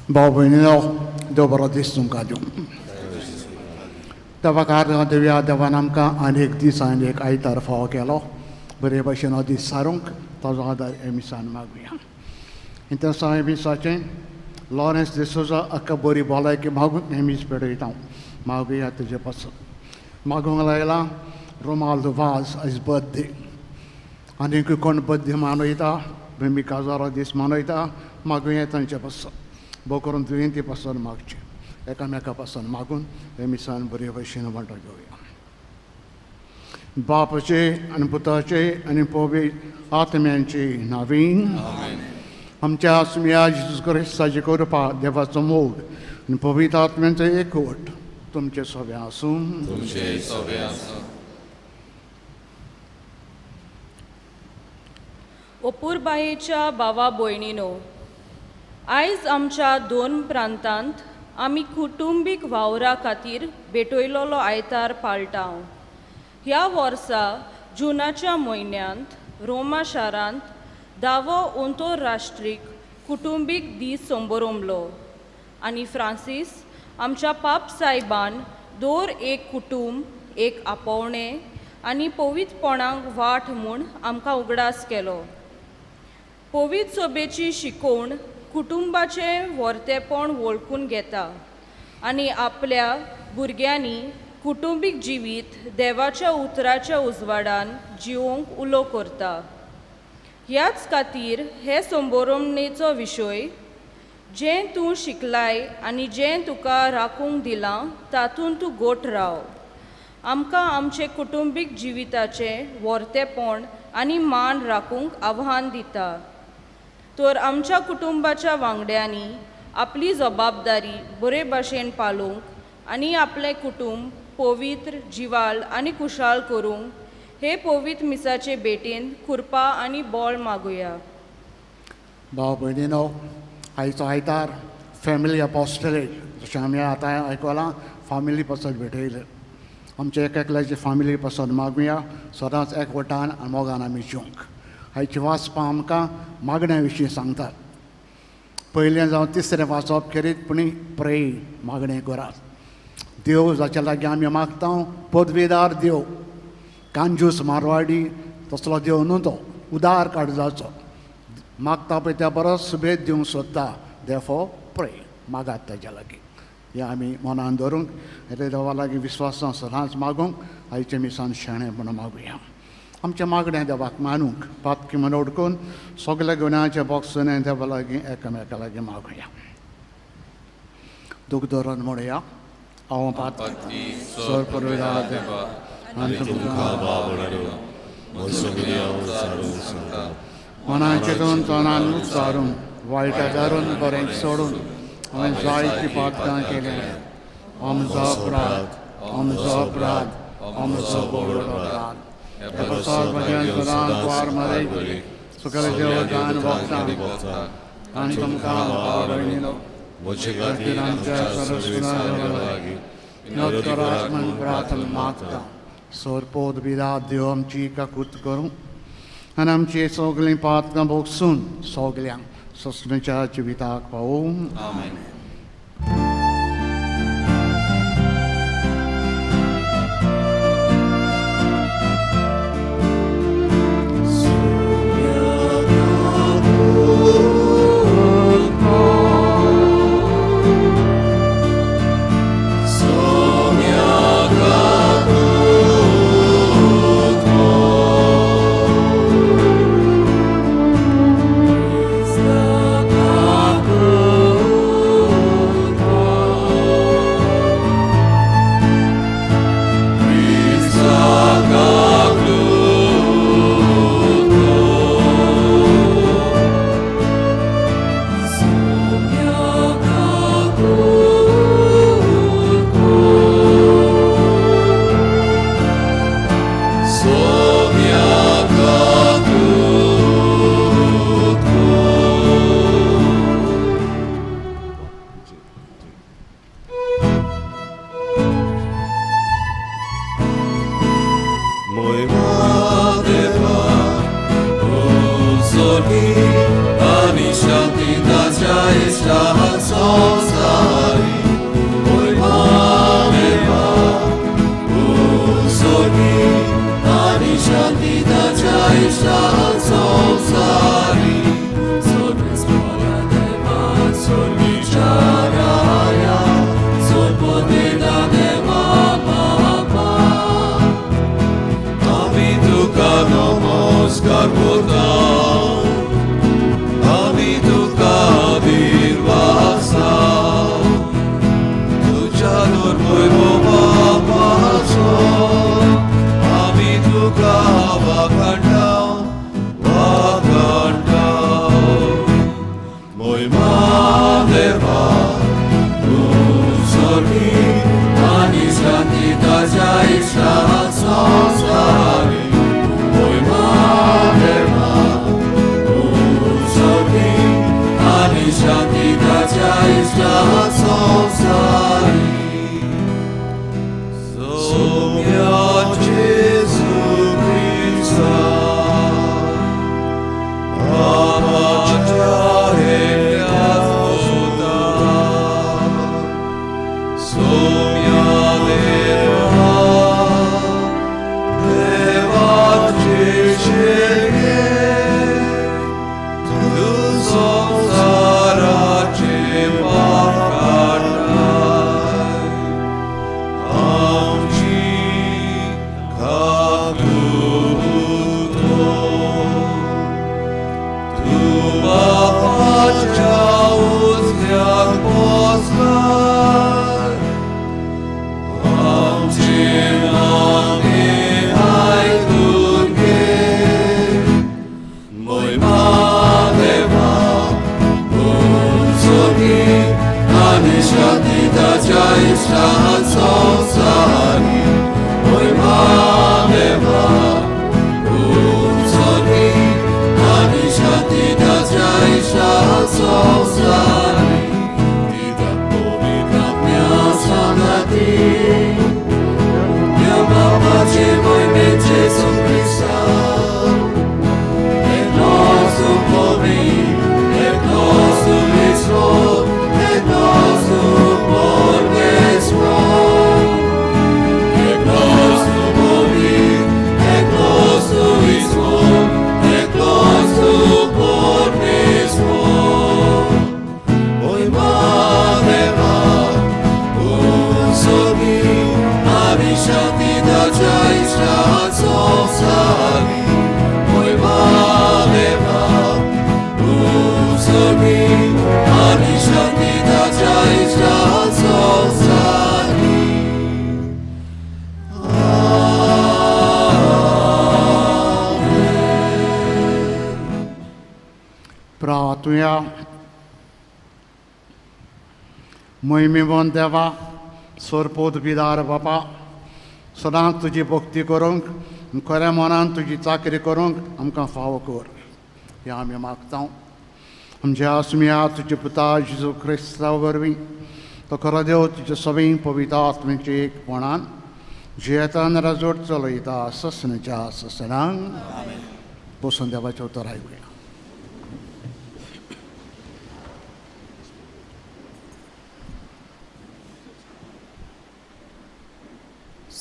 भाव भयणीनो, देव बरो दीस तुमकां दिवं. देवा देवया देवान आमकां आनी एक दीस आनी एक आयतार फावो केलो. बरे भशेन हो दीस सारूंक ताजो आदार हे मिसान मागुया. इंतरसांव मिसाचें लॉरेन्स डिसोजा अक्का बरी भलायकी मागून हें मीस पेटयता हांव. मागुया तुजे पासून मागूंक लायलां रोमाल्द वाज आयज बर्थडे. आनीकूय कोण बर्थडे मनयता, भुमी काजारो दीस मनयता, मागुया तांचे पासून. भोव करून दुयेंती पासून मागचें, एकामेका पासून मागून हे मिसान बरे भशेन वांटो घेवया. बापाचे आनी पुताचे आनी पवित्र आत्म्यांचे नावीन आमच्या सुम्या जेजू क्रिस्ताची कृपा, देवाचो मोग आनी पवित्र आत्म्यांचो एकवट तुमचे सोबे आसूं. तुमचे सोबे आसूं. अपुरबायेच्या भावा भयणीनो, आयज आमच्या दोन प्रांतांत आमी कुटुंबीक वावरा खातीर भेटयलोलो आयतार पाळटा. ह्या वर्सा जुनाच्या म्हयन्यांत रोमा शारांत दावो अंतरराष्ट्रीक कुटुंबीक दीस संबरमलो आनी फ्रांसीस आमच्या पाप सायबान दर एक कुटुंब एक आपोवणें आनी पवित्रपणाक वाट म्हूण आमकां उगडास केलो. पवित्र सभेची शिकोवण कुटुंबाचें व्हरतेपण वळखून घेता आनी आपल्या भुरग्यांनी कुटुंबीक जिवीत देवाच्या उतराच्या उजवाडान जिवोवंक उलो करता. ह्याच खातीर हे संबोरमणेचो विशय जें तूं शिकलाय आनी जें तुका राखूंक दिलां तातूंत तूं गोठ राव. आमकां आमचें कुटुंबीक जिविताचें व्हरतेपण आनी मान राखूंक आव्हान दिता. तर आमच्या कुटुंबाच्या वांगड्यांनी आपली जबाबदारी बरे भाशेन पालोवंक आनी आपलें कुटुंब पवित्र, जिवाल आनी खुशाल करूंक हे पवित्र मिसाचे भेटेन कृपा आनी बळ मागुया. भाव भयणीनो, आयचो आयतार फॅमिली अपोस्टलेट, जशें आमी आतां आयकलां फामिली पासत भेटयलें. आमच्या एक एकल्याची फामिली पासत मागुया, सदांच एकवटान आनी मोगान आमी जिवंक. आयची वाचपां आमकां मागण्या विशीं सांगतात. पयलें जावं तिसरें वाचप खेरीत पूण प्रे मागणें करात. देव जाच्या लागीं आमी मागता पदवीदार देव, कांजूस मारवाडी तसलो देव न्हू तो, उदार काळजाचो. मागता पळय त्या बरोच सुबेद दिवंक सोदता. देफो प्रे मागात ताज्या लागीं. हें आमी मनान धरूंक रे देवा लागीं विस्वासान सदांच मागूंक आयचे मिसान शाणें म्हणून मागुया. आमच्या मागण्या देवाक मानूंक पातकी म्हण उडकून सगल्या गुण्याचे बोगसून देवा लागीं एकामेका लागीं मागुया. दूख धरून म्हणुया, हांव पातकी सर परवेदा देवा आनी तुमकां मनाचे दोन तोंडान उच्चारून वायट धरून बरें सोडून हांवें जायतीं पातकां केल्या. आमचो अपराध, आमचो अपराध, आमचो व्हड अपराध. सदांच वार मरे सकले देवतान वखदां आनी तुमकां भाव भयणीनो आमच्या सरस्वती लागीं विनोद करात म्हूण प्रार्थना मागता. सोरपोत बिरात देव आमची काकूत करूं आनी आमची सगळीं पातकां भोगसून सगल्यांक सस्मेच्या जिविताक पावूं. आमेन. Ani shanti dasya संवसारी सोम्या जेजू क्रिस्ता बाबाच्या एकल्या पुता सोम्या देवा देवाचे शेगे तूं संवसाराचे पाप काडटाय आमची काकुळट तूं बापाच्या उजव्याक बसलाय आमचे मागणें आयकून घे मोयमा देवा उंचोगी आनी शांती ताच्या इश्टान संवसारी मोयमा देवा उंचोगी आनी शांती ताच्या इश्टान संवसारी कित्याक पवित्र आत्म्या सांगाती ह्या बापाचे मोहिमेन जेजू क्रिस्ता एक nostro poveri, et nostro Cristo, et nostro porgesmo. Et nostro poveri, et nostro Cristo, et nostro porgesmo. Oima deva, unsogi, avishanti dacha isha sosari. Oima deva, unsogi, avishanti dacha isha sosari. प्रार्थुया मोहिमेवन देवा सोरपोत बिदार बापा सदांच तुजी भक्ती करूंक खऱ्या मनान तुजी चाकरी करूंक आमकां फावो कर हें आमी मागता. आमच्या आसम्या तुज्या पुता जेजू क्रिस्ता वरवीं तो खरो देव तुज्या सगळीं पवित्र आत्म्याचे एकपणान जियेतान राजवट चलयता ससनाच्या ससनांक. बसून देवाचें उतर आयकुया.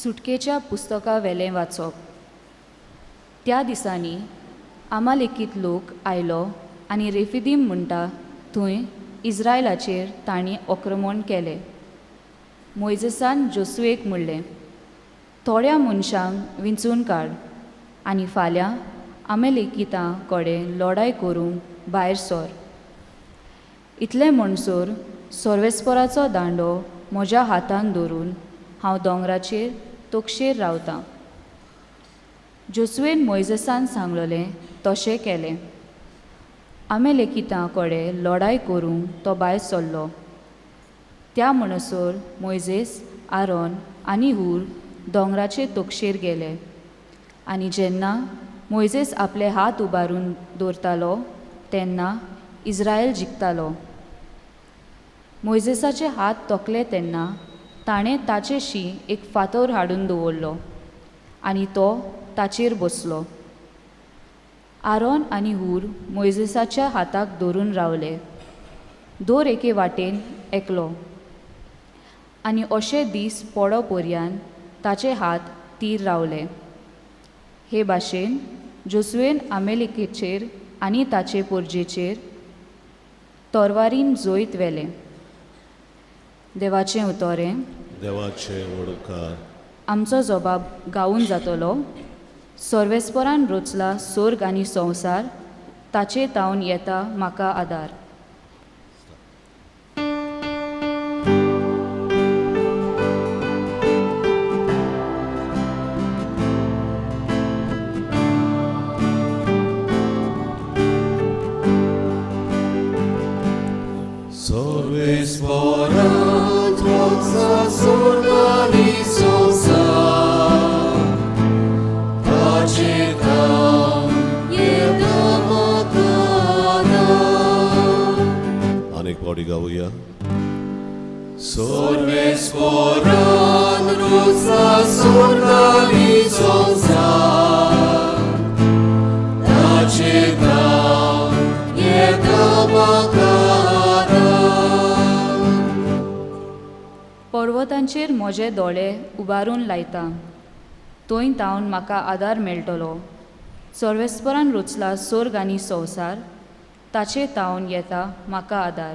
सुटकेच्या पुस्तका वेलें वाचप. त्या दिसांनी आमालेकीत लोक आयलो आनी रेफिदीम म्हणटा थंय इस्रायलाचेर तांणी आक्रमण केलें. मोयजेसान जोसुएक म्हणलें, थोड्या मनशांक विंचून काड आनी फाल्यां आमेलेकितां कडेन लडाय करूंक भायर सर. इतलें म्हणसर सर्वेस्पराचो दांडो म्हज्या हातान धरून हांव दोंगराचेर तोक्षेर रावतां. जोसुएन मोयजेसान सांगलेलें तशें केलें. आमेलेकितां कडेन लडाय करूंक तो भायर सरलो. त्या म्हणसर मोयजेस, आरोन आनी हूर दोंगराचे तोक्षेर गेले आनी जेन्ना मोयजेस आपले हात उबारून दवरतालो तेन्ना इस्रायल जिखतालो. मोयजेसाचे हात तोकले तेन्ना ताणें ताचेशी एक फातर हाडून दवरलो आनी तो ताचेर बसलो. आरोन आनी हूर मोयजेसाच्या हाताक धरून रावले, दर एके वाटेन एकलो, आनी अशे दीस पडो पर्यान ताचे हात तीर रावले. हे भाशेन जोसुएन आमेलेकीचेर आनी ताचे पोरजेचेर तोरवारीन जैत व्हेलें. देवाचें उतोरें. देवाचे वडकार. आमचो जबाब गावून जातलो. सर्वेस्परान रचला सोर्ग आनी संवसार, ताचे तावन येता म्हाका आदार. सर्वेस्परान रचला सोर्ग आनी संवसार, ताचे तावन येता म्हाका आदार. आनीक फावटी गावया. सोर्वेस्पोरान रुचला सोर्गानी संवसार ताचें नांव येता म्हाका आदार. पर्वतांचेर म्हजे दोळे उबारून लायता, थंय तावन म्हाका आदार मेळटलो. सर्वेस्परान रचला सोर्ग आनी संवसार, ताचे तावन येता म्हाका आदार.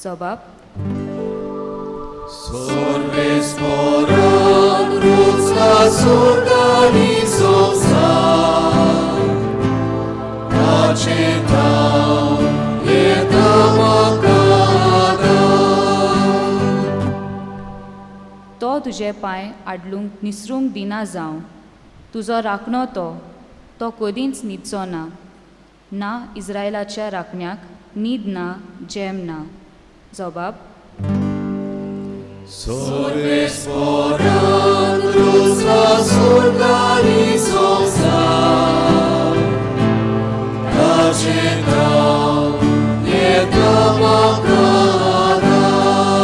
जबाब. सोर्वेस्पोरान रुचला सोर्ग आनी संवसार ताचें नांव येता म्हाका आदार. तो तुजे पांय आडलूंक निसरूंक दिना जावं, तुजो राखणो तो, तो कदींच न्हिदचो ना. ना इस्रायलाच्या राखण्याक न्हीद ना, जेम ना. जबाब. सोर्वेस्पोरान रुचला सोर्ग आनी संवसार ताचें नांव येता म्हाका आदार.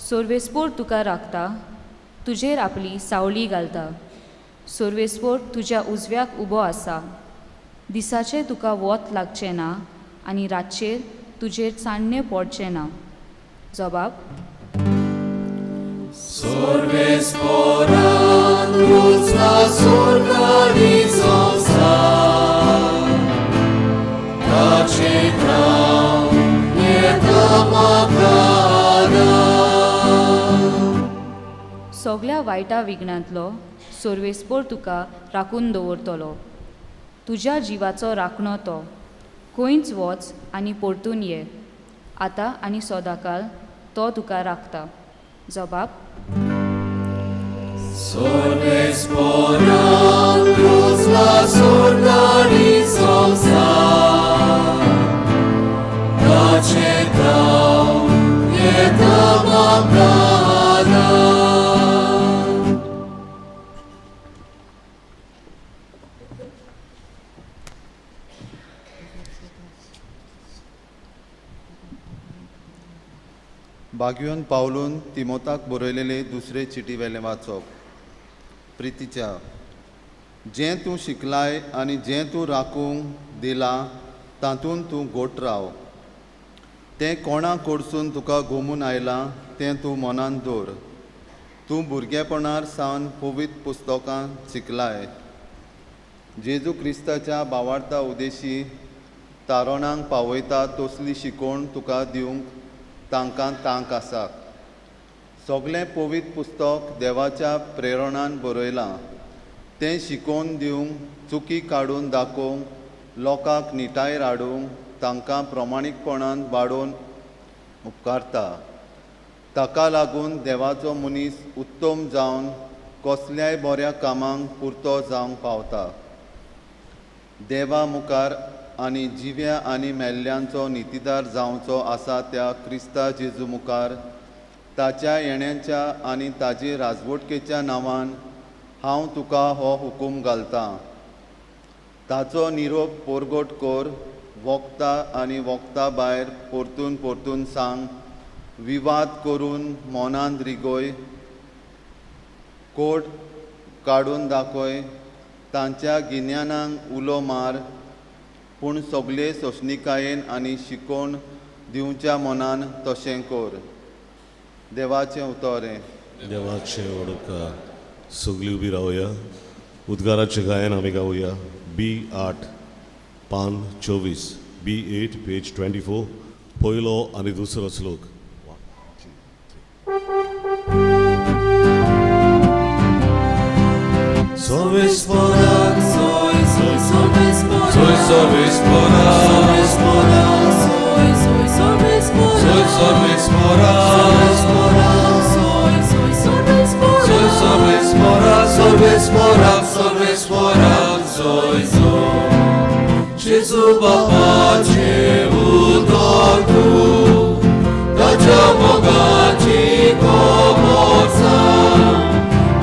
सोर्वेस्पोर तुका राखता, तुजेर आपली सावळी घालता. सोर्वेस्पोर तुज्या उजव्याक उबो आसा. दिसाचें तुका वत लागचें ना आनी रातचेर तुजेर चान्नें पडचें ना. जबाब. सोर्वेस्पोरान रुचला सोर्ग आनी संवसार ताचें नांव येता म्हाका आदार. सगल्या वायटा विघ्नांतलो सोर्वेस्पोर तुका राखून दवरतलो. तुज्या जिवाचो राखणो तो. खंयच वच आनी परतून ये, आतां आनी सदांकाल तो तुका राखता. जबाब. सोर्वेस्पोरान रुचला सोर्ग आनी संवसार ताचें नांव येता म्हाका आदार. बाग्योन पावलून तिमोताक बरयलेले दुसरे चिटी वेलें वाचप. प्रितीच्या, जें तूं शिकलाय आनी जें तूं राखूंक दिलां तातूंत तूं गोट राव. तें कोणा कडसून तुका गोमून आयलां तें तूं मनांत दवर. तूं भुरगेपणार सावन पवित्र पुस्तकां शिकलाय. जेजू क्रिस्ताच्या बावार्ता उदेशी तारणांक पावयता तसली शिकोवण तुका दिवंक तांकां तांक आसा. सगळें पवित्र पुस्तक देवाच्या प्रेरणान बरयलां. तें शिकोवन दिवंक, चुकी काडून दाखोवंक, लोकांक निटायेर हाडूंक, तांकां प्रमाणीकपणान वाडोवन उपकारता. ताका लागून देवाचो मनीस उत्तम जावन कसल्याय बऱ्या कामांक पुरतो जावंक पावता. देवा मुखार आनी जिव्या आनी मेल्ल्यांचो नितीदार जावचो आसा त्या क्रिस्ता जेजू मुखार ताच्या येण्याच्या आनी ताजे राजवटकेच्या नांवान हांव तुका हो हुकूम घालतां. ताचो निरोप पोरगोट कर, वखदां आनी वखदां भायर परतून परतून सांग, विवाद करून मनांत रिगय, कोट काडून दाखय, तांच्या गिन्यानाक उलो मार, पूण सगळे सोंसणिकायेन आनी शिकोवन दिवच्या मनान तशें कर. देवाचें उतर हें. देवाचें वडका. सगळीं उबी रावया. उद्गाराचें गायन आमी गावया. बी 8 पान 24, बी 8 पेज 24, पयलो आनी दुसरो श्लोक. सोर्वेस्पोरान सोय सोय सोर्वेस्पोरान सोय सोर्वेस्पोरान सोय सोय सोर्वेस्पोरान सोय सोर्वेस्पोरान सोय सोय सोर्वेस्पोरान सोय सोर्वेस्पोरान सोर्वेस्पोरान सोर्वेस्पोरान सोय सोय जेजू बापाचें उतर तूं ताच्या मोगाची खबर सांग,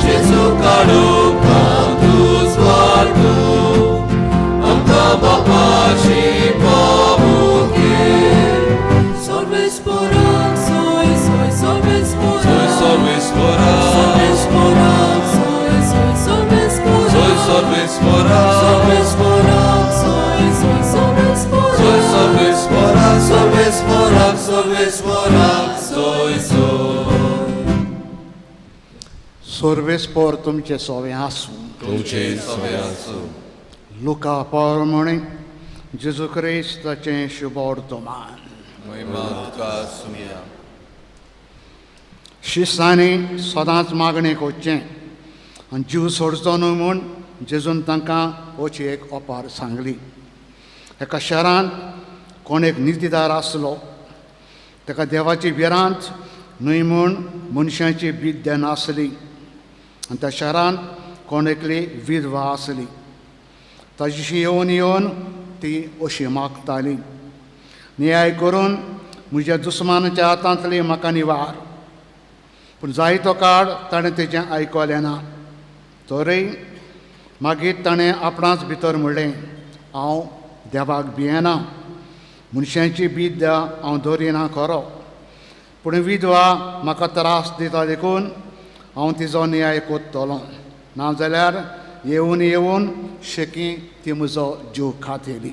जेजू काडूंक आमकां बापाशी पावूंक ये. सोर्वेस्पोरान moral, soy, soy, sorbes moral, soy, sorbes moral, sorbes moral, soy, soy, sorbes moral, soy, sorbes moral, sorbes moral, soy, soy, sorbes moral, soy, sorbes moral, sorbes moral, sorbes moral, soy, soy. सोर्वेस पोर तुमचे सोवे आसूं, तुमचे सोवे आसूं. लुका पोरमणे जेजू क्रिस्ताचें शुभवर्तमान. महिमा तुका सुमया. शिसांनी सदांच मागणें करचें आनी जीव सोडचो न्हय म्हूण जेजून तांकां अशी एक ओपार सांगली. एका शहरांत कोण एक नितीदार आसलो. ताका देवाची भिरांत न्हय म्हूण मनशाची विद्या नासली. आनी त्या शहरांत कोण एकली विधवा आसली. ताजी येवन येवन ती अशी मागताली, न्याय करून म्हज्या दुस्मानाच्या हातांतली म्हाका निवार. पूण जायतो काळ ताणें तेजें आयकलें ना. तरी मागीर ताणें आपणाच भितर म्हणलें, हांव देवाक भियेना, मनशांची विद्या हांव दवरिना खरो, पूण विधवा म्हाका त्रास दिता देखून हांव तिजो न्याय कोत्तलो, नाजाल्यार येवन येवन शेकी ती म्हजो जीव खातली.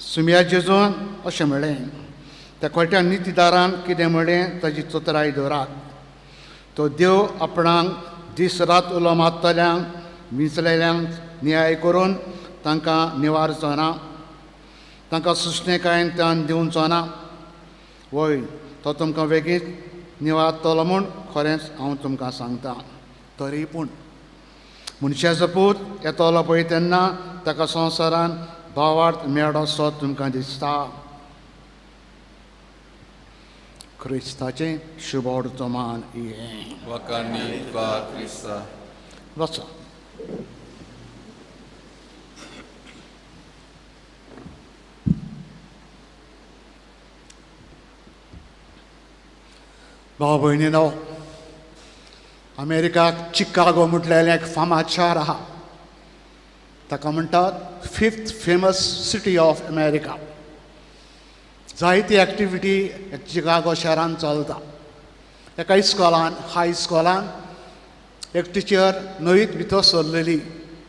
सुम्या जेजून अशें म्हणलें, त्या खोट्या नितीदारान कितें म्हणलें ताजी चतुराय दवरात. तो देव आपणाक दीस रात उलो मारतल्यांक विंचलेल्यांक न्याय करून तांकां निवारचो ना, तांकां सुचणेकायेन ताण दिवचो ना. वय, तो तुमकां वेगीच निवारतलो म्हूण खरेंच हांव तुमकां सांगता. तरी पूण मनशाचो पूत येतलो पळय तेन्ना ताका संवसारान भावार्थ मेळसो तुमकां दिसता. क्रिस्ताचें शुभवर्तमान हें. वचा. भाव भयणीनो, अमेरिकाक चिकागो म्हटलेलें एक फामाद शार आहा. ताका म्हणटात 5th famous city of America. जायती एक्टिविटी चिकागो शारान चलता. एका इस्कॉलान, हाय स्कॉलान एक टिचर नवीच भितर सरलेली,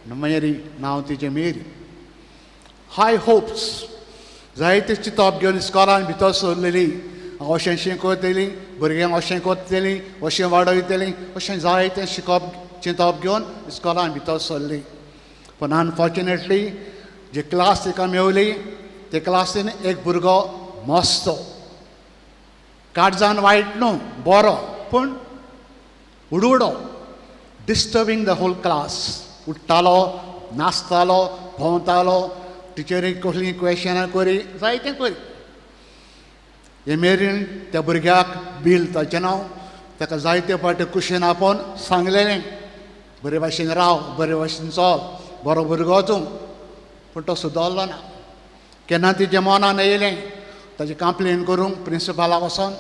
मेरी नांव तिचें मेरी. हाय होप्स, जायते चिंतप घेवन इस्कॉलान भितर सरलेली. अशें शिकयतली भुरग्यांक, अशें करतली, अशें वाडयतली, अशें जायतें शिकप चिंतप घेवन इस्कॉलान भितर सरली. पूण अनफॉर्चुनेटली जे क्लास तिका मेवली ते क्लासीन एक भुरगो मस्तो, काळजान वायट न्हू, बरो, पूण उडउडो, डिस्टर्बींग the whole class. उठ्ठालो, नाचतालो, भोंवतालो, टिचरीक कसलीं क्वेशनां करी, जायतें करी. हे मेरेन त्या भुरग्याक बील ताचें नांव, ताका जायते फावटी कुशीन आपोवन सांगलेलें, बरे भाशेन राव, बरे भाशेन चल, बरो भुरगो तूं. पूण तो सुदरलो ना. केन्ना तिच्या मनान येयलें ताची कंप्लेन करूंक प्रिंसिपालाक वचोन.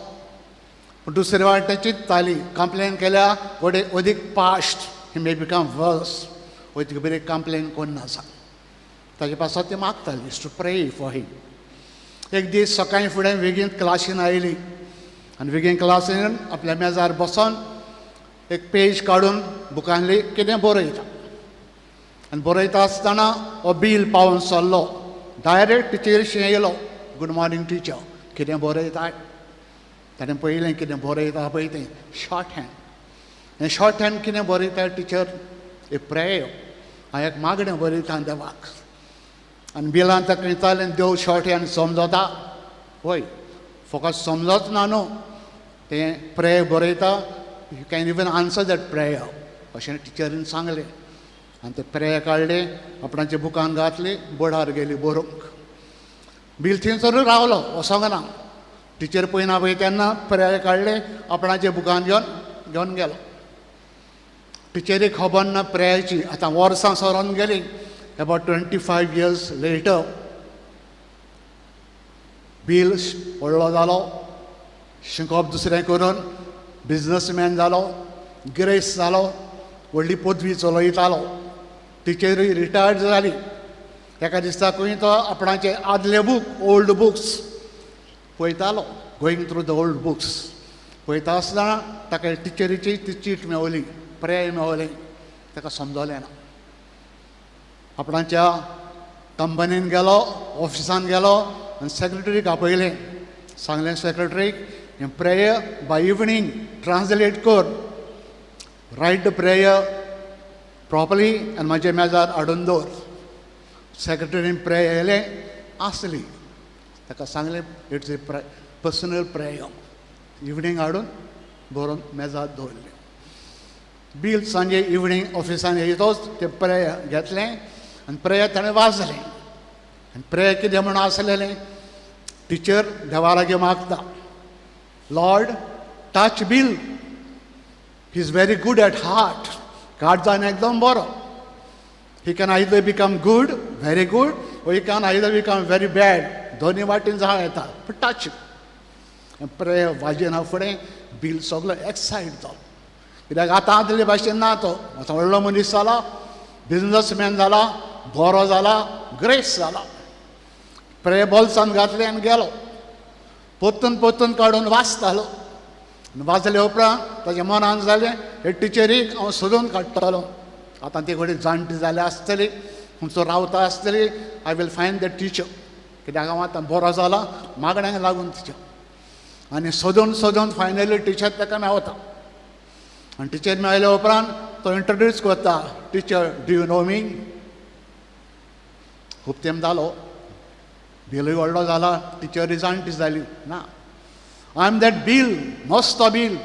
पूण दुसरे वाट तें चिंतताली, कंप्लेन केल्यार वडे अदीक past, he may become worse, वयत बरी कंप्लेन करना. ताजे पासत ती मागताली, टू प्रे फॉर हिम. एक दीस सकाळीं फुडें वेगीन क्लासीन आयली आनी वेगीन क्लासीन आपल्या मेजार बसोन एक पेज काडून बुकांतली कितें बरयता. आनी बरयता आसतना हो बील पावोवन सरलो, डायरेक्ट टिचरीशी येयलो, गूड मॉर्निंग टिचर, कितें बरयता? ताणें पळयलें कितें बरयता पळय तें शॉर्ट हँड. हें शॉर्ट हँड कितें बरयता टिचर? एक प्रेयर, हांव एक मागणें बरयता देवाक. आनी बिलान ताका विचारलें, देव शॉर्ट हँड समजता? वय, फकत समजच ना न्हू, तें प्रेयर बरयता, you can even answer that prayer, अशें टिचरीन सांगलें. आनी तें प्रेयर काडलें, आपणाच्या बुकान घातली, बोर्डार गेली बरोवंक. बील थंयसरूय रावलो, वचोंक ना. टिचर पळयना पळय तेन्ना प्रेयर काडलें, आपणाच्या बुकान घेवन घेवन गेलो. टिचरीक खबर ना प्रेयरची. आतां वर्सां सरोन गेलीं, about 25 years later Bill व्हडलो जालो, शिकप दुसरें करून बिजनसमॅन जालो, गिरेस्त जालो, व्हडली पदवी चलयतालो. टिचरूय रिटायर्ड जाली. एका दिसा खंय तो आपणाचे आदले बूक, ओल्ड बुक्स पळयतालो, going through the old books. पळयता आसतना ताका टिचरीची ती चीट मेवली, प्रेयर मेवलें, ताका समजलें ना. आपणाच्या कंपनीन गेलो, ऑफिसान गेलो आनी सेक्रेटरीक आपयलें. सांगलें सेक्रेटरीक, हें प्रेयर बाय इवनींग ट्रान्सलेट कर, रायट the prayer properly आनी म्हाज्या मेजार हाडून दवर. सेक्रेटरीन प्रेयर येयलें आसली, ताका सांगलें it's a personal prayer. Evening हाडून बरोवन मेजार दवरलें. बील सांजे इवनींग ऑफिसान येयतोच तें प्रेयर घेतलें आनी प्रेयर ताणें वाचलें. आनी प्रेयर कितें म्हणून आसलेलें, टिचर देवा लागीं मागता, Lord touch Bill, he is very good at heart, काळजान एकदम बरो. He can either become good, very good, or he can either become very bad. दोनी वाटेन जावं येता, पूण टच. प्रेयर वाजेना फुडें बील सगलो एक्सायट जालो. कित्याक आतां आदले भाशेन ना, तो आतां व्हडलो मनीस जाला, बिजनसमॅन जाला, बरो जाला, ग्रेस जाला. प्रेयर बोल्सान घातलें आनी गेलो. परतून परतून काडून वाचतालो. वाचले उपरांत ताच्या मनान जालें, हे टिचरीक हांव सोदून काडटलो. आतां ती घडी जाणटी जाल्या आसतली, खंयचो रावता आसतली, I will find the teacher. कित्याक हांव आतां बरो जाला मागण्यांक लागून तिच्या. आनी सोदून सोदून फायनली टिचर ताका मेवता. आनी टिचर मेळ्ळ्या उपरांत तो इंट्रोड्यूस करता, teacher do you know me. खूब तेंप जालो, बिलूय व्हडलो जाला, टिचर जाणटी जाली ना. I am that bill, मस्तो bill,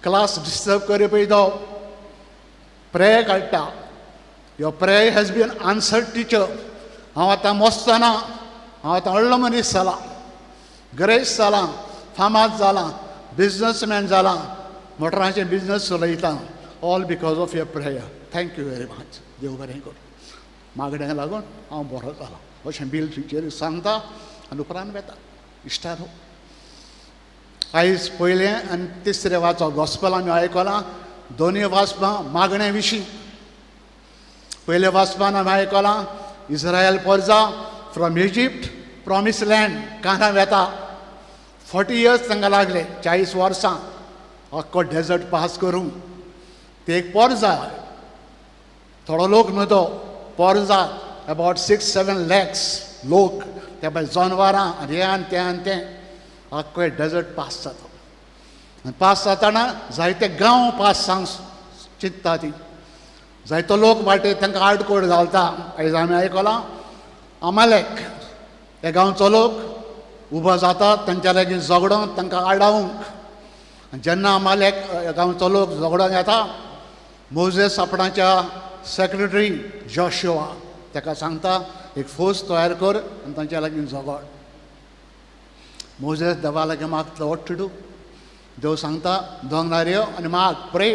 class disturb करी पळय तो प्रेयर काडटा. Your prayer has been answered teacher. हांव आतां मस्तो ना, हांव आतां व्हडलो मनीस जाला, ग्रेस जाला, फामाद जाला, बिजनसमॅन जाला, मोटरांचे बिजनस चलयता, all because of your prayer. Thank you very much. देव बरें करूं. मागण्यांक लागून हांव बरो जाला अशें बील टिचरीक सांगता आनी उपरांत वेता. इश्टार आयज पयलें आनी तिसरें वाचो गॉस्पल आमी आयकलां. दोनूय वाचपां मागण्या विशीं. पयलें वाचपान आमी आयकलां इस्रायल पोरजा from Egypt promise land Canaan वेता. 40 इयर्स तांकां लागले, 40 वर्सां आख्खो डेजर्ट पास करूंक. ते एक पोरजा, थोडो लोक न्हू तो पोरजा, अबावट 6-7 लॅक्स लोक, त्या भायर जनवरां आनी हें आनी तें आनी तें, आख्खो डेजर्ट पास जाता. आनी पास जातना जायते गांव पास सांग चिंत्ता ती, जायतो लोक वाटे तांकां आडकोड घालता. आयज आमी आयकलां अमालेक ह्या गांवचो लोक उबो जाता तांच्या लागीं झगडोंक, तांकां आडावंक. आनी जेन्ना अमालेक ह्या गांवचो लोक झगडोंक येता, मोजेस आपणाच्या सेक्रेटरी जॉशुआ ताका सांगता एक फोर्स तयार कर आनी तांच्या लागीं झगड. मोजेस देवा लागीं मागता what to do. देव सांगता दोंगरार यो आनी माग, प्रे.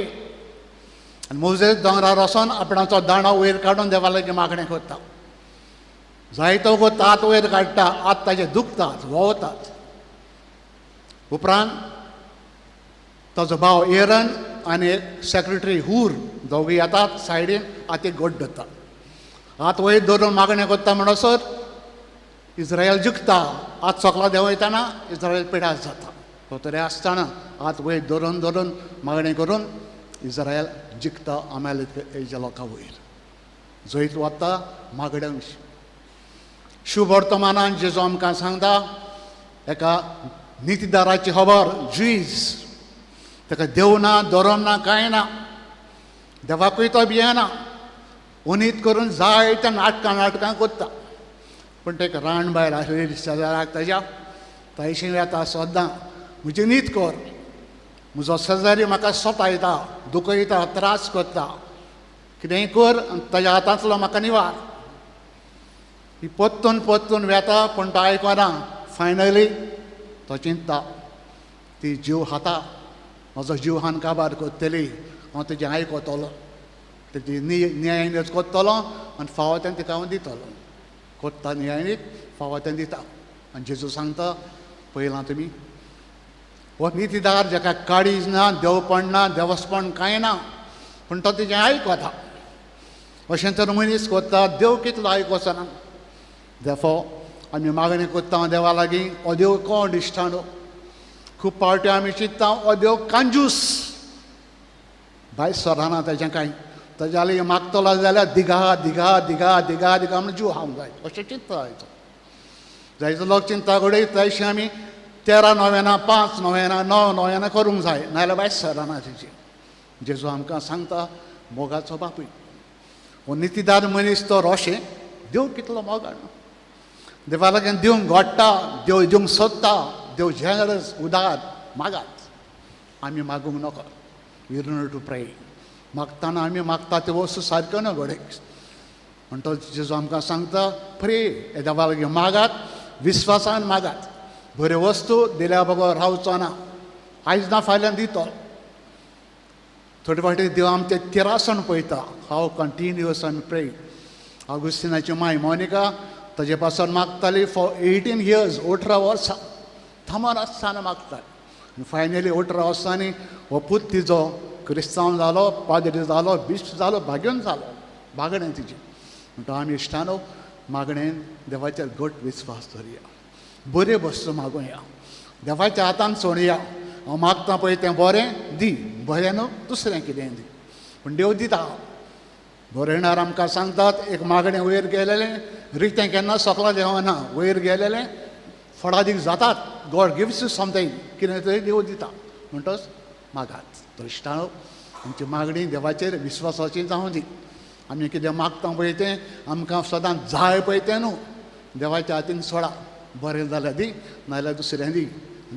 आनी मोजेस दोंगरार वचोन आपणाचो दांडो वयर काडून देवा लागीं मागणें करता. जायतो वगत हात वयर काडटा, हात ताजे दुखतात, व्होंवतात. उपरांत ताजो भाव एरन आनी सेक्रेटरी हूर दोगूय येतात सायडीन, हातीक गोड धरता. हात वयर धरून मागणें करता म्हणसर इस्रायल जिखता. हात सोकला देंवयतना इस्रायल पिडास जाता. तो तरी आसतना हात वयर धरून धरून मागणें करून इस्रायल जिखता अमालेकाच्या लोकां वयर. जैत वता मागण्या विशीं. शुभवर्तमानान जेजू आमकां सांगता एका नितीदाराची खबर, जुईज. ताका देव ना, धोरम ना, कांय ना, देवाकूय तो भियेना, उनीत करून जायत्या नाटकां नाटकां करता. पूण ताका रान बायल आसलेली शेजाराक ताज्या, तायशी येता सद्दां, म्हजी नीत कर, म्हजो शेजारी म्हाका सतायता, दुखयता, त्रास करता, कितेंय कर आनी ताज्या हातांतलो म्हाका निवार. ही परतून परतून वेता पूण तो आयकना. फायनली तो चिंतता ती जीव खाता, म्हजो जीव हान काबार करतली, हांव तेजें आयकतलो, तेजी न्यायनीत करतलो आनी फावो तें तिका हांव दितलो. करता न्यायनीत, फावो तें दिता. आनी जेजू सांगता पळयलां तुमी, हो नितीदार जाका काळीज ना, देवपण ना, देवस्पण कांय ना, पूण तो तेजें आयकता. अशें तर मनीस करता, देव कितलो आयकोचना. देफो आमी मागणी करता देवा लागीं हो देव कोण इश्टानो. खूब पावटी आमी चिंत्ता हो देव कांजूस, भायर सराना तेजें कांय, ताज्या लागीं मागतलो जाल्यार दिगा दिगा दिगा दिगा दिगा म्हण जीव हांव जाय अशें चिंत्ता जायचो. जायचो लोक चिंता घडय तशें आमी 13 नोवेनां 5 नोवेनां 9 नोवेनां करूंक जाय, नाजाल्यार भायर सराना तेजी. जेजू आमकां सांगता मोगाचो बापूय हो नितीदार मनीस तो रोशें देव कितलो मोगाळ, देवा लागीं दिवंक घडटा, देव दिवंक सोदता, देव जेनरस उदार मागात. आमी मागूंक नाका, we learn to pray. मागतना आमी मागता त्यो वस्तू सारक्यो न्हू घडये. म्हणटच जेजू आमकां सांगता प्रे, देवा लागीं मागात, विस्वासान मागात, बऱ्यो वस्तू दिल्या बगर रावचो ना, आयज ना फाल्यां दितो. थोडे फावटी देव आमचें तिरासण पळयता, हांव कंटिन्युअस आमी प्रे. आगुस्तिनाची माय मोनिका ताजे पासून मागताली फॉर 18 इयर्स, 18 वर्सां थांबोन आसतना मागताली. आनी फायनली 18 वर्सांनी हो पूत तिजो क्रिस्तांव जालो, पाद्री जालो, बिश्प जालो, भाग्योन जालो, मागणें तिजें. म्हणटा आमी इश्टानो मागणेन देवाचेर घट विस्वास धरया, बऱ्यो वस्तू मागुया, देवाच्या हातान सोडया. हांव मागता पळय तें बरें दी, बरें न्हू दुसरें कितें दी, पूण देव दिता. बरयणार आमकां सांगतात एक मागणें वयर गेलेलें रितें केन्ना सकला देंवना, वयर गेलेलें फळादीक जातात. गॉड गिव्स you something, कितें तरी देव दिता. म्हणटच मागात. तर इश्टानो आमची मागणी देवाचेर विस्वासाची जावं दी. आमी कितें मागता पळय तें आमकां सदांच जाय पळय तें न्हू, देवाच्या हातीन सोडा, बरें जाल्यार दी नाजाल्यार दुसरें दी,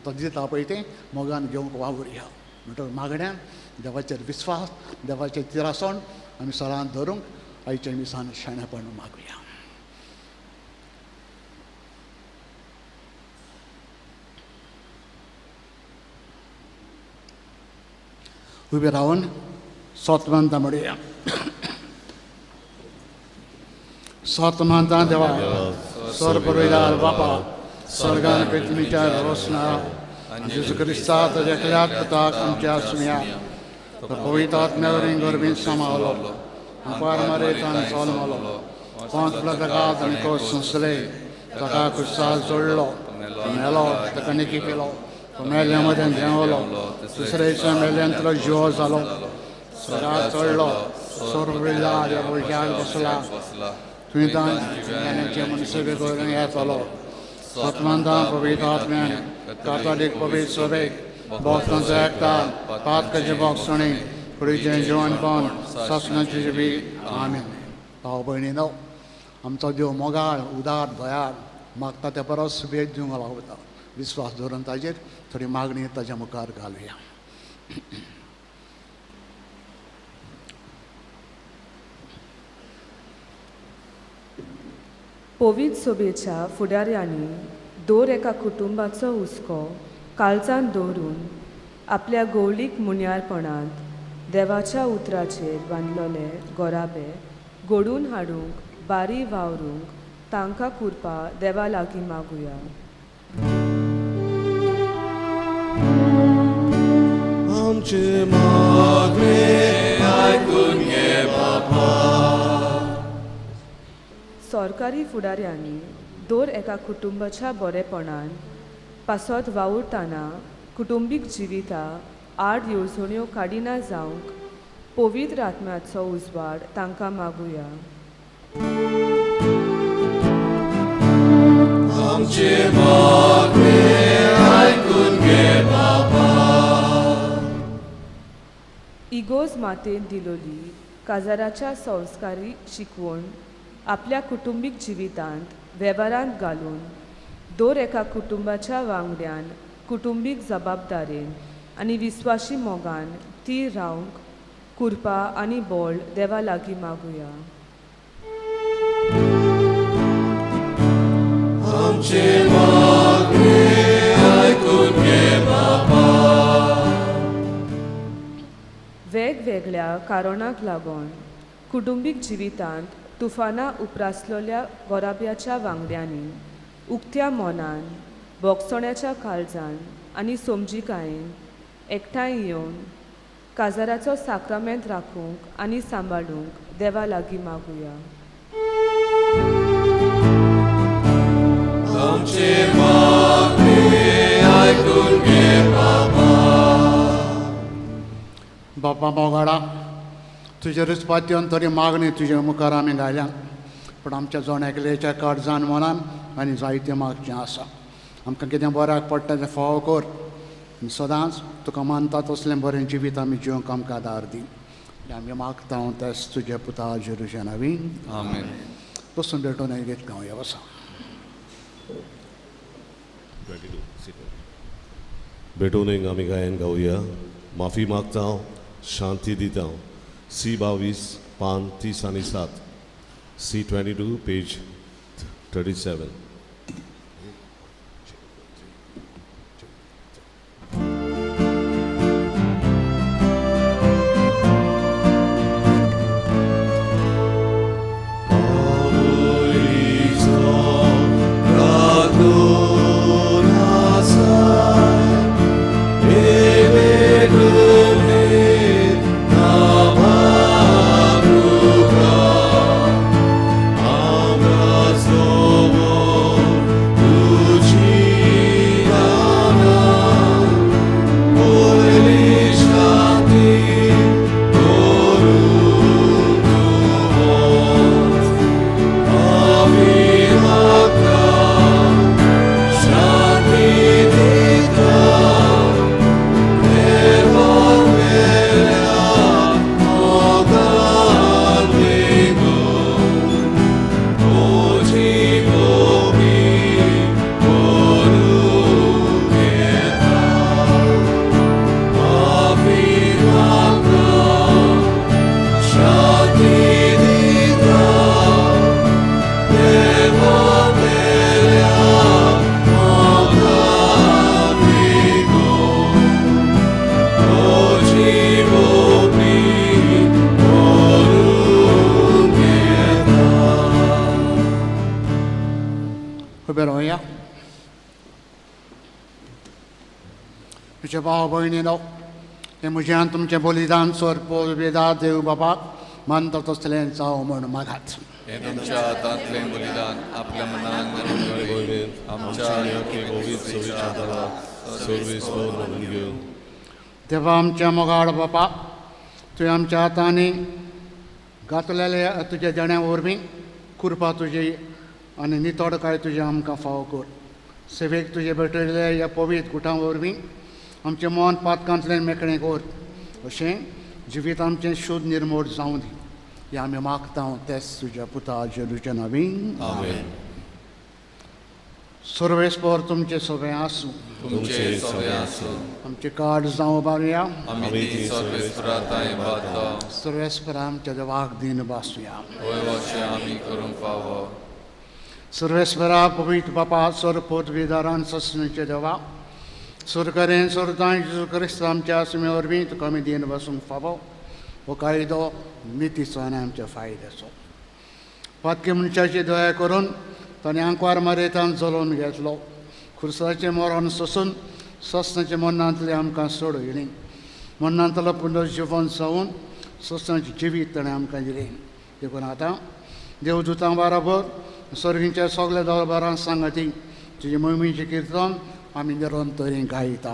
तो दिता पळय तें मोगान घेवंक वावुरया. म्हणटच मागण्यान देवाचेर विस्वास, देवाचेर तिरासण आमी सदांच धरूंक आयच्या मिसान शाणेपण मागुया. उबे रावन सोतमंता म्हणुया. सोतमंता देवा स्वर्गवयल्या बापा, स्वर्गान पृथ्वीच्या रोसना जेजू क्रिस्ता ताज्या एकल्याच पुताक आमच्या सुम्या पवित्र आत्म्यावरीं गर्भीत सामावलो, आपार मरेतान जल्मलो, पोंतलो ताका आनी कोस सोंसले, ताका क्रुसार जोडलो, मेलो, ताका निकी केलो, मेल्या मदें देंवलो, दुसरे दिसा मेल्यांतलो जिवो जालो, स्वर्गार चडलो, स्वर्गवयल्या देवळ्यार बसला, थंय तांचे मनसभे करून येतलो. सतमंता पवित्र आत्म्यान कातोलीक पवित्र सभेक भक्तांचो एकतार पातकाचें भोगसणी कुडीचें जिवनपण सासणाची जिबी. आमेन. भाव भयणीनो, आमचो देव मोगाळ, उदार, दयाळ, मागता त्या परस सुबेद दिवंक लागता. विस्वास धरून ताजेर थोडी मागणी ताज्या मुखार घालुया. पवित्र सभेच्या फुडाऱ्यांनी दर एका कुटुंबाचो हुस्को काळजांत दवरून आपल्या गौलीक मुन्यारपणांत देवाच्या उतराचेर बांदलेले गोराबे घडून हाडूंक बारी वावरूंक तांकां कृपा देवा लागीं मागुया. आमचें मागणें आयकून घे बापा. सरकारी फुडाऱ्यांनी दर एका कुटुंबाच्या बरेपणान पासत वावुरतना कुटुंबीक जिविता आड येवजण्यो काडिना जावंक पवित्र आत्म्याचो उजवाड तांकां मागुया. आमचें मागणें आयकून घे बापा. इगोज मातेन दिलोली काजाराच्या संस्कारी शिकवण आपल्या कुटुंबीक जिवितांत वेव्हारांत घालून दर एका कुटुंबाच्या वांगड्यान कुटुंबीक जबाबदारेन आनी विस्वाशी मोगान ती रावंक कृपा आनी बळ देवा लागीं मागुया. आमचें मागणें आयकून घे बापा. वेगवेगळ्या कारणाक लागून कुटुंबीक जिवितांत तुफानां उप्रासलेल्या गोराब्याच्या वांगड्यांनी उक्त्या मनान, भोगसण्याच्या काळजान आनी समजिकायेन एकठांय येवन काजाराचो साक्रामेंत राखूंक आनी सांबाळूंक देवा लागीं मागुया. आमचे मागणे आयकून घे बाबा. बापा मोगाडा, तुजे रुचपात्यान तरी मागणी तुजे मुखार आमी घाल्या, पूण आमच्या जण एकल्याच्या काळजान मनान आनी जायतें मागचें आसा. आमकां कितें बऱ्याक पडटा तें फावो कर आनी सदांच तुका मानता तसलें बरें जिवीत आमी जिवंक आमकां आदार दी. आमी मागता हांव तेच तुज्या पुता जेरुशा नावीन. आमेन. बसून भेटून घेत गावया बसा. भेटून आमी गायन गावया. माफी मागता हांव, शांती दिता हांव. सी 22 पान 30 आनी 7, सी 22 पेज 37. म्हज्या भाव भयणीनो, हें म्हज्यान तुमचें बलिदान सोरपो देव बाबाक मानता तसलें जावं म्हूण मागात. हें तुमच्या हातांतलें बलिदान आपल्या मनान आमच्या देवा आमच्या मोगाळ बापा, तुवें आमच्या हातांनी घातलेले तुज्या देण्या वरवीं कृपा तुजी आनी नितळकाय तुजें आमकां फावो कर. सेवेक तुजे भेटयल्ले ह्या पवित्र गुटां वरवीं आमचें मन पातकांतल्यान मेकळें कर, अशें जिवीत आमचें शुद्ध निर्मोड जावं दी. हें आमी मागता तेच तुज्या पुता जेजूच्या नांवान. आमेन. सर्वेस्पर तुमचें सगळें आसूं. तुमचें सगळें आसूं. आमचें कार्ड जावं बारुया. आमी ती सर्वेस्परा बाता. सर्वेस्परा आमच्या देवाक दीन बासुया. होय अशें आमी करूंक फावो. सर्वेस्परा पवित्र बापा सर पोतविदारान ससणीचे देवा सरकारेन सरतां जेजू क्रिस्त आमच्या सुमे वरवीं तुका आमी दीन बसूंक फावो. हो कायदो नितीचो आनी आमच्या फायद्याचो. पातकी मनशाची दया करून ताणें आंकवार मारेतान जलोवन घेतलो. खुर्साचें मरण सोसून ससनाच्या मरणांतलें आमकां सोडयलें. मरणांतलो पुनर्जिवन जावन ससनाचें जिवीत ताणें आमकां दिलें. देखून आतां देवदूतां बराबर सर्गीच्या सगल्या दरबारान सांगाती तुजे मोहिमेचें किर्तन आमी निरंतर गायता.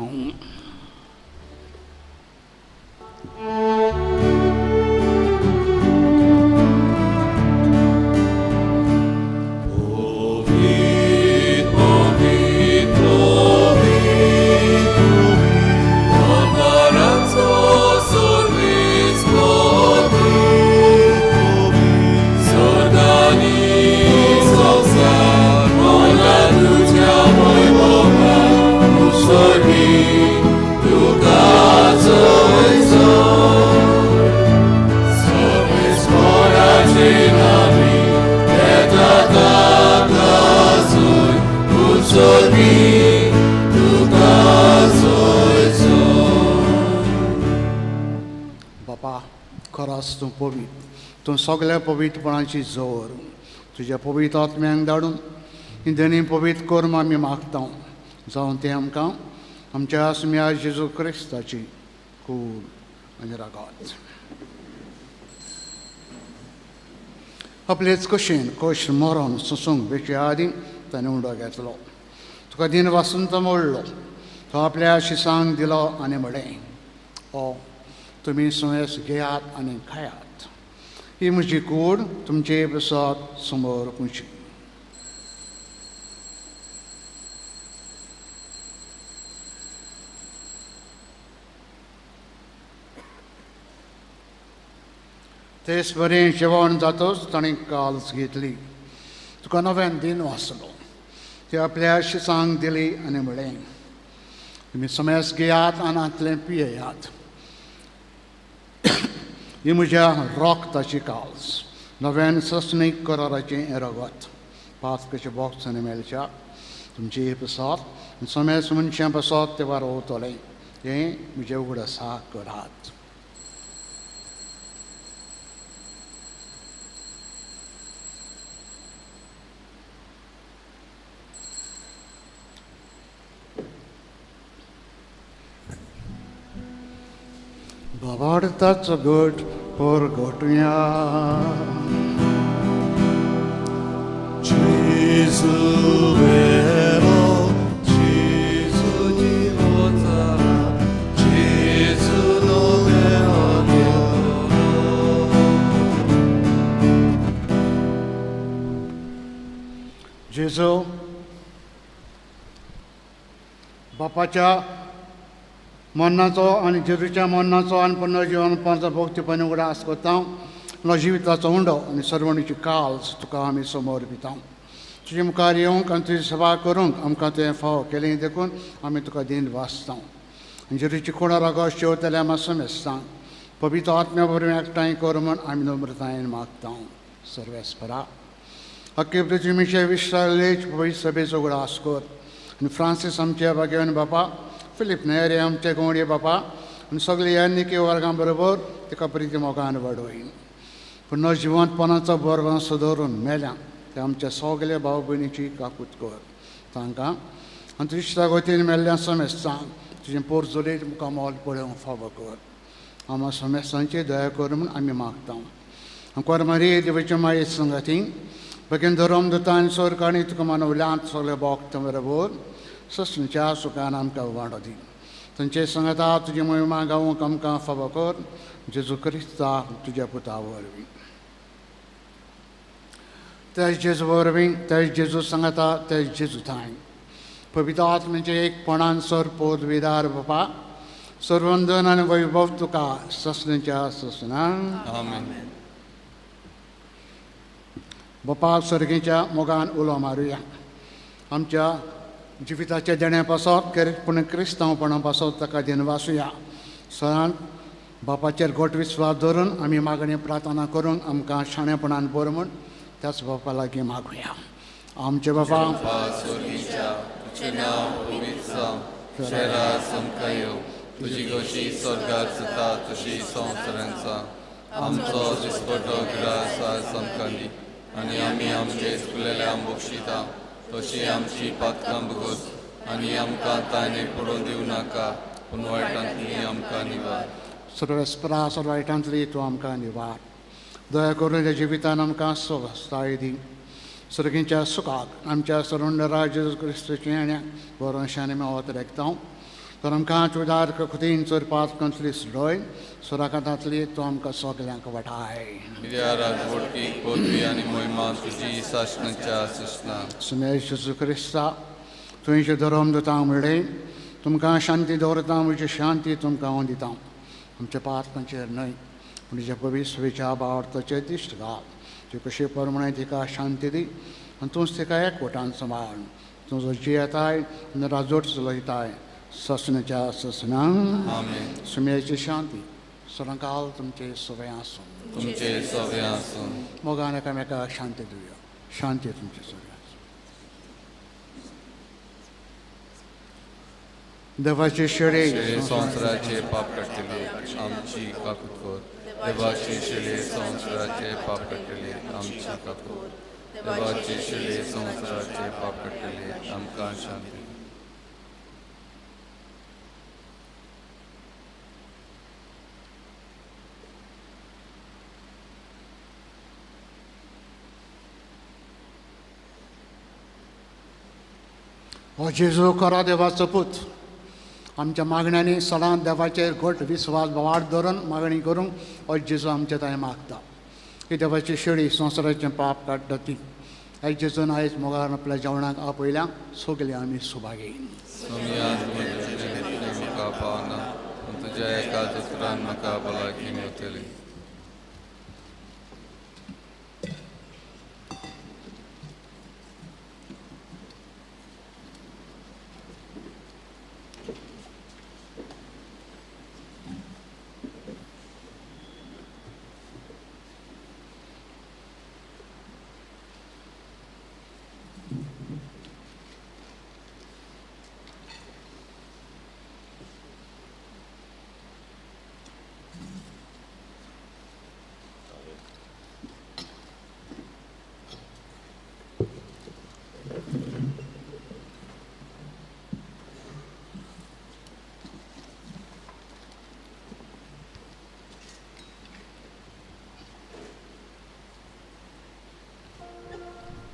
बापा, खरोच तूं पवित्र, तूं सगळ्या पवित्रपणाची जोर. तुज्या पवित्र आत्म्यांक धाडून ही देणी पवित्र कर आमी मागता, जावन तें आमकां आमच्या आसम्या जेजू क्रिस्ताची कूड आनी रागात. आपलेच कशेन कश मरण सोसूंक बेचे आदीं ताणें उडो घेतलो. तुका दिन वासून तो मोडलो, तो आपल्या शिसांक दिलो आनी म्हळें, ओ तुमी सुयेस घेयात आनी खायात, ही म्हजी कूड तुमचे पासत समोर पुंची. तेच बरें जेवण जातच ताणें काल्स घेतली, तुका नव्यान दिन वाचलो, ती आपल्या शिसांक दिली आनी म्हळें, तुमी समेस घेयात आनी हांतलें पियेयात, ही म्हज्या रोगताची काल्स, नव्यान ससणीक कराराचें हें रगत, पातकाचें बॉक्स आनी मेळच्या तुमची पासत समेस मनशां पासत ते वारोवतलें, हें म्हजें उगडासा करात. बाबार्थाचो गट परगटुया. जेजू वेलो, जेजू जिवो जाला, जेजू नवेलो देवलो. जेजू बापाच्या मरणाचो आनी जेजूच्या मरणाचो आनी पुनर्जीवनपणाचो भक्तीपणी उगडास करता, नो जिविताचो उंडो आनी सर्वणीची काल्स तुका आमी समोर दिता. तुजे मुखार येवंक आनी तुजी सेवा करूंक आमकां तुवें फावो केलें देखून आमी तुका दिन वाचता. आनी जेजूची खुणा रागो शेवतल्या आमी समेस्तां पवित्र आत्म्या वरवीं एकठांय कर म्हूण आमी नम्रतायेन मागता. सर्वेस्परा अख्खे पृथ्वीचे विश्वालेच पवित्र सभेचो उगडास कर आनी फ्रांसीस आमच्या भाग्यवान बापा, फिलीप नेरे आमचे गवंडे बापा आनी सगळे ह्या निके वर्गां बरोबर ताका प्रिती मोगान वाडोय. पूण न जिवंतपणाचो बरवंस दवरून मेल्या ते आमच्या सगल्या भाव भयणीची काकूत कर तांकां आनी तुज्या गोतीन मेल्ल्या समेस्तांक तुजें पोरजोलीत मुखार मोल पळोवंक फावो कर. आमा समेस्तांची दया कर म्हूण आमी मागता. आमकां मारी देवाचे माये संगाती बगेन धर्म दुतान सोरकाणी तुका मानवल्यांत सगळे भोगता बरोबर ससणच्या सुखान आमकां वांटो दी. तांचे संगता तुजी मोहिमा गावूंक आमकां फावो कर, जेजू क्रिस्ता तुज्या पुता वरवीं. त्याच जेजू वरवीं, त्याच जेजू संगता, त्याच जेजू थांय पवित्र आत्म्याचें एकपणान सर पोदविदार बापा सर्वंदन आनी वैभव तुका ससणच्या ससना. आमेन. बापा सर्गीच्या मोगान उलो मारुया. आमच्या जिविताच्या देण्या पासत पूण क्रिस्तांवपणा पासत ताका दिनवासुया. सदांच बापाचेर घट विस्वास धरून आमी मागणी प्रार्थना करून आमकां शाणेपणान बरो म्हूण त्याच बापा लागीं मागुया. आमचे बापा तुजें नांव पवित्र जावं, तुजें राज आमकां येवं, तुजी खोशी स्वर्गार जाता तशी संवसारांत जावं. आमचो दिसपटो ग्रास आज आमकां दी आनी आमी आमचे चुकलेल्यांक बक्षिता तशी आमची पातकां भोगोस आनी आमकां ताणे पडोवन दिवं नाका, पूण वायटांतली आमकां निवार. सर्वेस्परा सर्व वायटांतली तूं आमकां निवार. दया करून त्या जिवितान आमकां स्वस्थाय दी. सर्गीच्या सुखाक आमच्या सरुंडरा जेजू क्रिस्ताचें आनी भरोशान आमी वत रेखता. तर आमकां चुदार खुतीन चोर पातकांतली सुडय, सुराकांतांतली तूं आमकां सगल्यांक वाटाय. राजवटकी पदवी आनी मोहिमा तुजी सासणाच्या सासणा. सुमेश जेजू क्रिस्ता तुवें धर्म दिता म्हणलें, तुमकां शांती दवरता, म्हजी शांती तुमकां हांव दिता. आमच्या पातकांचेर न्हय पूण तुज्या पवित्र भावार्थाचेर दिश्ट घाल. तुजे कशे प्रमाणे तिका शांती दी आनी तूंच तिका एकवटान सांबाळ. तुजो जियेताय आनी राजवट चलयताय ससनाच्या ससना. आमेन. सुमेची शांती सदांकाल तुमचे सगळें आसूं. तुमचे सगळें आसूं. मोगान एकामेकाक शांती दिवया. शांती तुमचे सगळें आसूं. देवाचे शेळे संवसाराचे पाप काडटले आमची काकूत कर. देवाचे शेळे संवसाराचे पाप काडटले आमची काकूत कर. देवाचे शेळे संवसाराचे पाप काडटले आमकां शांती. हो जेजू खरो देवाचो पूत आमच्या मागण्यांनी सदांच देवाचेर घट विस्वास वाट धरून मागणी करूंक हो जेजू आमच्या थंय मागता. ही देवाची शेळी संवसाराचें पाप काडटा ती आयज जेजून आयज मोगान आपल्या जेवणाक आपयल्या सगळे आमी सुभागी. तुज्या एका दुसऱ्यान म्हाका भलायकी मेळटली.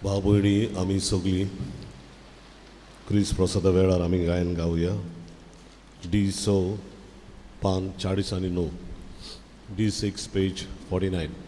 भाव भयणी आमी सगळीं क्रिस्त प्रसादा वेळार आमी गायन गावया. डी स पान 40 आनी 9, D6 page 49.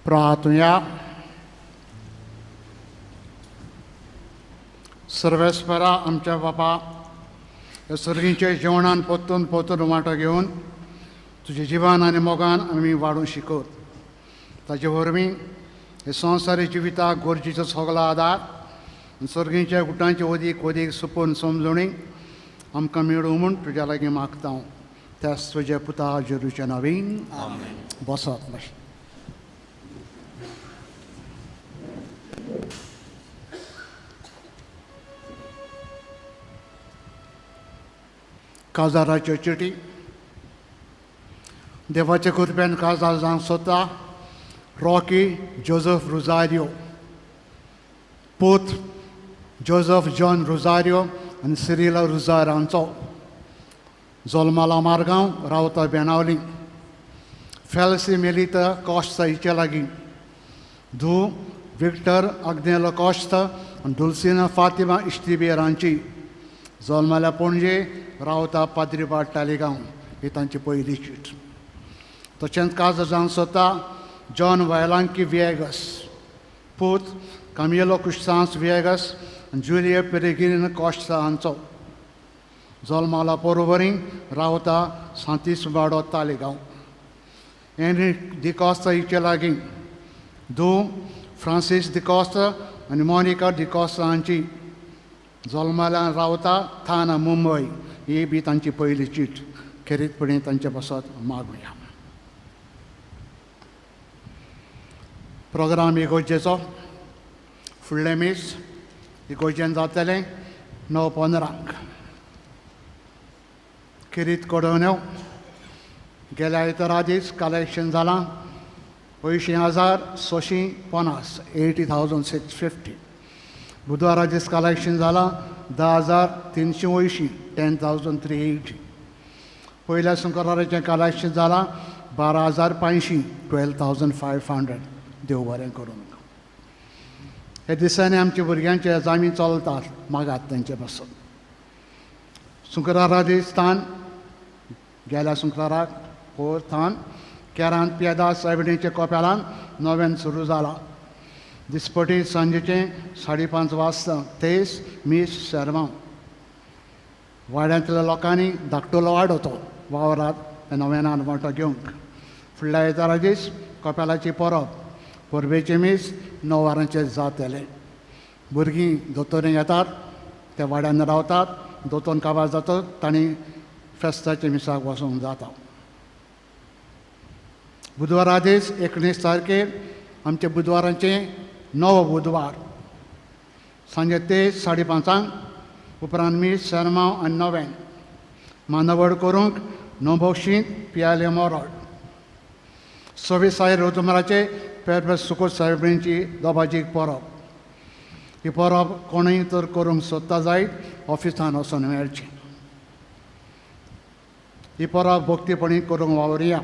प्रार्थुया. सर्वेस्परा आमच्या बापा, ह्या सर्गींच्या जेवणान पोतून पोतून वांटो घेवन तुज्या जिवान आनी मोगान आमी वाडूंक शिकत. ताजे वरवीं हे संवसारी जिविताक गरजेचो सगलो आदार सर्गींच्या गुटांचे ओदीक ओदीक सुपून समजणी आमकां मेळूं म्हूण तुज्या लागीं मागता हांव. त्याच तुज्या पुता जेरूच्या नांवान बसत मातशें. काजाराच्यो चिटी. देवाच्या कृपेन काजार जावंक सोदता रॉकी जोजफ रोजारियो, पूत जोजफ जॉन रोजारियो आनी सिरिला रोजार हांचो. जल्माला मारगांव, रावता बेनावली. फेल्सी मेलिता कॉश्ता हिचे लागीं. धू विक्टर आग्नेलो कॉश्ता आनी दुलसिना फातिमा इश्तिबेर हांची. जल्माल्या पणजे, रावता पाद्रीपाट तालिगांव. ही तांची पयली चीट. तशेंच काजार जावंक सोदता जॉन वायलांकी विएगस, पूत कामियलो कुश्तांस विएगस आनी जुलिया पेरेगिरीन कॉश्ता हांचो. जल्माला पोरवरी, रावता सांतीस वाडो तालिगांव. एनरी डिकॉस्ता हिचे लागीं. धू फ्रांसीस डिकॉस्ता आनी मोनिका डिकॉस्ता हांची. जल्माल्यान रावता थाना मुंबय. ही बी तांची पयली चीट. खेरीतपणी तांचे पासत मागुया. प्रोग्राम इगोर्जेचो फुडलें मीस इगोर्जेन जातलें 9:15. खेरीत कडवण्यो. गेल्या आयतारा दीस कलेक्शन जालां 80,650, 80,650. बुधवारा दीस कलेक्शन जालां 10,380, 10,380. पयल्या शुक्राराचें कलेक्शन जालां 12,500, 12,500. देव बरें करूं. हे दिसांनी आमच्या भुरग्यांचे एजामी चलतात, मागात तेंचे पासून. शुक्रारा दीस थान गेल्या शुक्राराक फोर थान केरांत पियादा सायबिणीच्या कोपेलान नव्यान सुरू जाला. दिसपटी सांजेचें 5:30 वाजता तेस मीस शेरमांव. वाड्यांतल्या लोकांनी धाकटुलो वाडो तो वावरात नव्यान वांटो घेवंक. फुडल्या आयतारा दीस कोपेलाची परब, परबेचें मीस 9 वरांचेर जातलें. भुरगीं दोतोरें येतात, त्या वाड्यान रावतात, दोतोन काबार जाता तांणी फेस्ताच्या मिसाक वचूंक जाता. बुधवारा दीस 19 तारखेर आमच्या बुधवारांचें 9 बुधवार सांजे ते 5:30 उपरांत मीस शेरमांव आनी नव्यान मानवड करूंक नवबक्षींत पियाले मोरड. 26 आयर रोतुमराचे पेरपेर सुकोत सायबिणीची दोबाजीक परब. ही परब कोणूय तर करूंक सोदता जायत ऑफिसान वचून मेळची. ही परब भक्तीपणी करूंक वावरुया.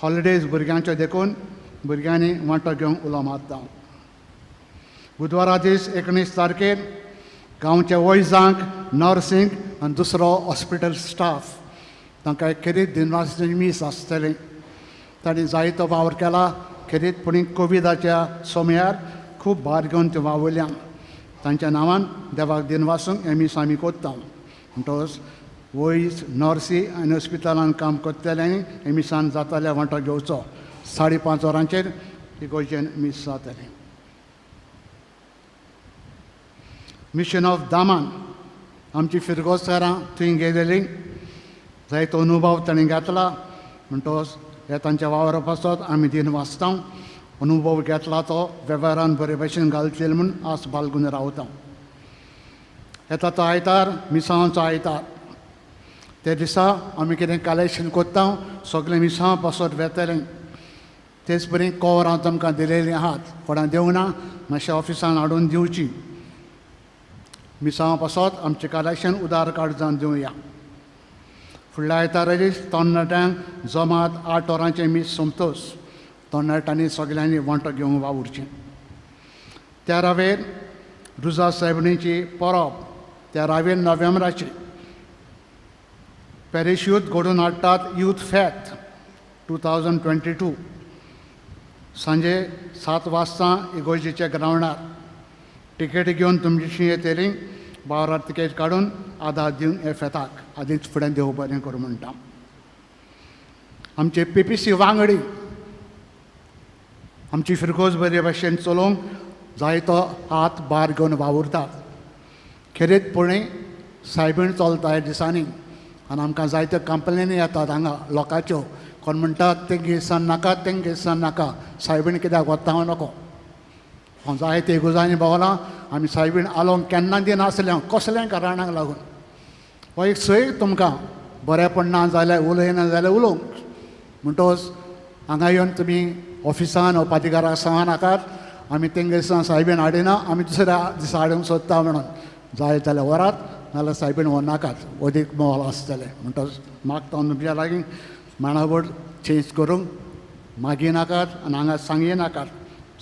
हॉलिडेज भुरग्यांच्यो देखून भुरग्यांनी वांटो घेवंक उलो मारता. बुधवारा दीस 19 तारखेर गांवच्या वैजांक, नर्सींक आनी दुसरो हॉस्पिटल स्टाफ तांकां एक खेरीत दिनवासची मीस आसतलें. तांणी जायतो वावर केला. खेरीतपणी कोविडाच्या सोमयार खूब भार घेवन ते वावुरल्या. तांच्या नांवान देवाक दिनवासूंक हें मीस आमी कोत्ता. म्हणटकच वैज, नर्सी आनी हॉस्पिटलान काम करतल्यांनी हे मिसान जाताल्या वांटो घेवचो. 5:30 वरांचेर इगोर्जेन मीस जातलें. मिशन ऑफ दामान आमची फिरगोजकारां थंय गेलेलीं, जायतो अनुभव तांणी घेतला. म्हणटकच हे तांच्या वावरा पासत आमी दिन वाचता. अनुभव घेतला तो वेव्हारान बरे भशेन घालचेल म्हूण आस बालगून रावता. येता तो आयतार मिसांवाचो आयतार. ते दिसा आमी कितें कलेक्शन कोत्ता सगळें मिसांव पासत वेतलें. तेच परी कवरां तुमकां दिलेलीं आहात, कोणाक दिवना मातशें ऑफिसान हाडून दिवची. मिसांव पासत आमचें कलेक्शन उदार कार्ड जावन दिवया. फुडल्या आयतारा दीस तरणाट्यांक जमात 8 वरांचें मीस सोंपतच तरणाट्यांनी सगल्यांनी वांटो घेवंक वावुरचें. त्या रावेर रुजा सायबिणीची परब, त्या रावेर नोव्हेंबराची पॅरिश यूथ घडोवन हाडटात यूथ फॅथ 2022. सांजे 7 वाजता इगोर्जेच्या ग्रावंडार तिकेट घेवन तुमची येतली बावरार तिकेट काडून आदार दिवन हे फेताक आदींच फुडें देव बरें करूं म्हणटा. आमचे PPC वांगडी आमची फिरगोज बरे भाशेन चलोवंक जायतो हात भार घेवन वावुरतात. खेरीतपणी सायबीण चलता ह्या दिसांनी आनी आमकां जायत्यो कंप्लेनी येतात हांगा लोकांच्यो. कोण म्हणटात तेंगे सन नाका तेंगे सन नाका सायबीण कित्याक वता हांव नको. हांव जायते इगोर्जांनी भोंवलां आमी सायबीण आलोवंक केन्ना दिनासलें हांव कसल्याय कारणाक लागून. हो एक सय तुमकां बरेंपण ना जाल्यार उलयना जाल्यार उलोवंक. म्हणटकच हांगा येवन तुमी ऑफिसान वा पादिकाराक सांगा नाकात आमी तेंगे दिसा सायबीण हाडिना आमी दुसऱ्या दिसा हाडूंक सोदता म्हणून. जाय जाल्यार व्हरात नाल्यार सायबीण व्हरनाकात अदीक मोल आसतलें. म्हणटकच मागता हांव तुमच्या लागीं माणावळ चेंज करूंक मागी नाकात आनी हांगा सांगी नाकात.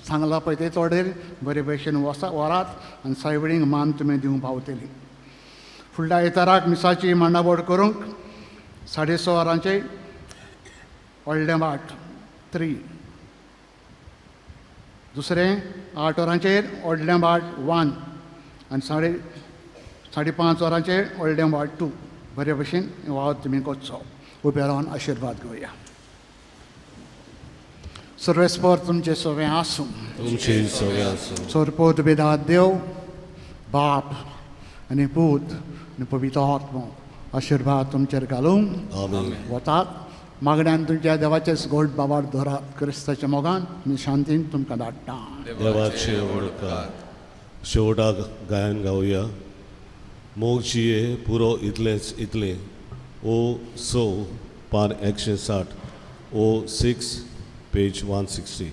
सांगला पळय ते चोडेर बरे भशेन वसा व्हरात आनी सायबीणीक मान तुमी दिवंक पावतली. फुडल्या आयताराक मिसाची मांडावळ करूंक 6:30 वरांचेर व्हडलें वाट 3, दुसरें 8 वरांचेर व्हडलें वाट 1 आनी 5:30 वरांचेर व्हडलें वाट 2. बरे भशेन वावर तुमी करचो. उबे रावन आशिर्वाद घेवया. सर्वेस्पर तुमचें सगळें आसूं. तुमचें सगळें आसूं. सोरपोत बेदात देव बाप आनी पूत आनी पवित्र आत्मो आशिर्वाद तुमचेर घालूं. वतात मागण्यान तुमच्या देवाचे गोड बाबार धरात. क्रिस्ताच्या मोगान आनी शांतीन तुमकां धाडटा. देवाचे उपकार. शेवटाक गायन गावया. मोग जिये पुरो इतलेंच इतलें. ओ 6 पान 160 ओ 6 पेज 160.